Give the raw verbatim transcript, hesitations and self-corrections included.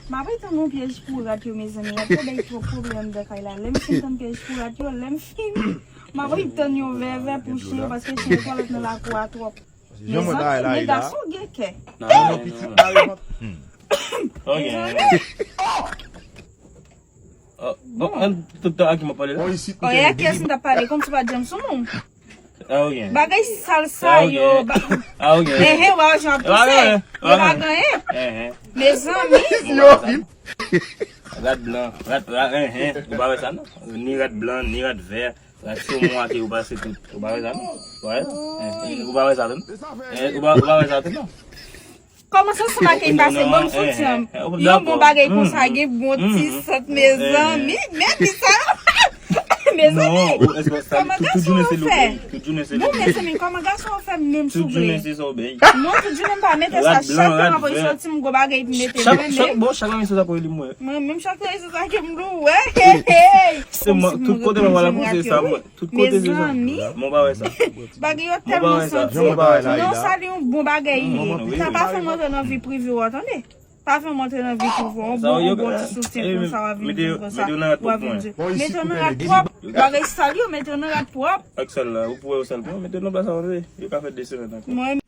M ap tann yon pyèj pou rat yo, mezanmi. Y ap bay twòp pwoblèm nan kay la. Lè m fin tann pyèj pou rat yo, lè m fin, m ap tann yon vèvè pou chen yo, paske chen yo twalèt nan lakou a twòp. Mezanmi, men gason gen kè. Non, non, pitit mari m ap. Ok. Mezanmi. Oh, bon, an, tout tan a ki m ap pale la? Oh, e a kiyès m t ap pale? Kòmsi w pa t janm sou moun? Ah, ok. Bagay sal sa yo. Ah, ok. Ehe, w a jan ap touse. Yo pa gen anyen. Mezanmi. Rat blan, rat, rat, ehe. Ou pa wè sa, non? Ni rat blan, ni rat vè. Rat somon ate yo pase tout. Ou pa wè sa, non? Ou pa wè sa? Ehe. Ou pa wè sa, non? Ehe, ou pa, ou pa wè sa, non? Kòman sa, sa pa gen pase? Ban m soutyen. Yon bon bagay konsa, gen bon ti sant, mezanmi. Men ti sa. Mezanmi. Kòman gason yo fè? Non, mezanmi, kòman gason yo fè menm souple? Non, tout jounen m pa mete sa. Chak tan m ap soti, m gwo bagay pou mete nan men. Bon, chak emisyon sa pou li mwen. Mwen menm chak emisyon sa ke m dwe wè. Tout kote mwen wè la pou se sa mwen. Tout kote se sa. Mezanmi. Mwen pa wè sa. Bagay yo tèlman santi. Non, sa li yon bon bagay li ye. Sa pa fè m antre nan vi prive w, tande. Pa fè m antre nan vi prive w. Yon bon, yon bon ti soutyen konsa w ap vin di konsa. W ap vin di. Mete yo nan rat pwòp. Bagay sal yo, mete yo nan rat pwòp. Ak sal la, ou pou wè yo sal. Mete yo nan plas avan, yo ka fè de semèn ankò. Mwen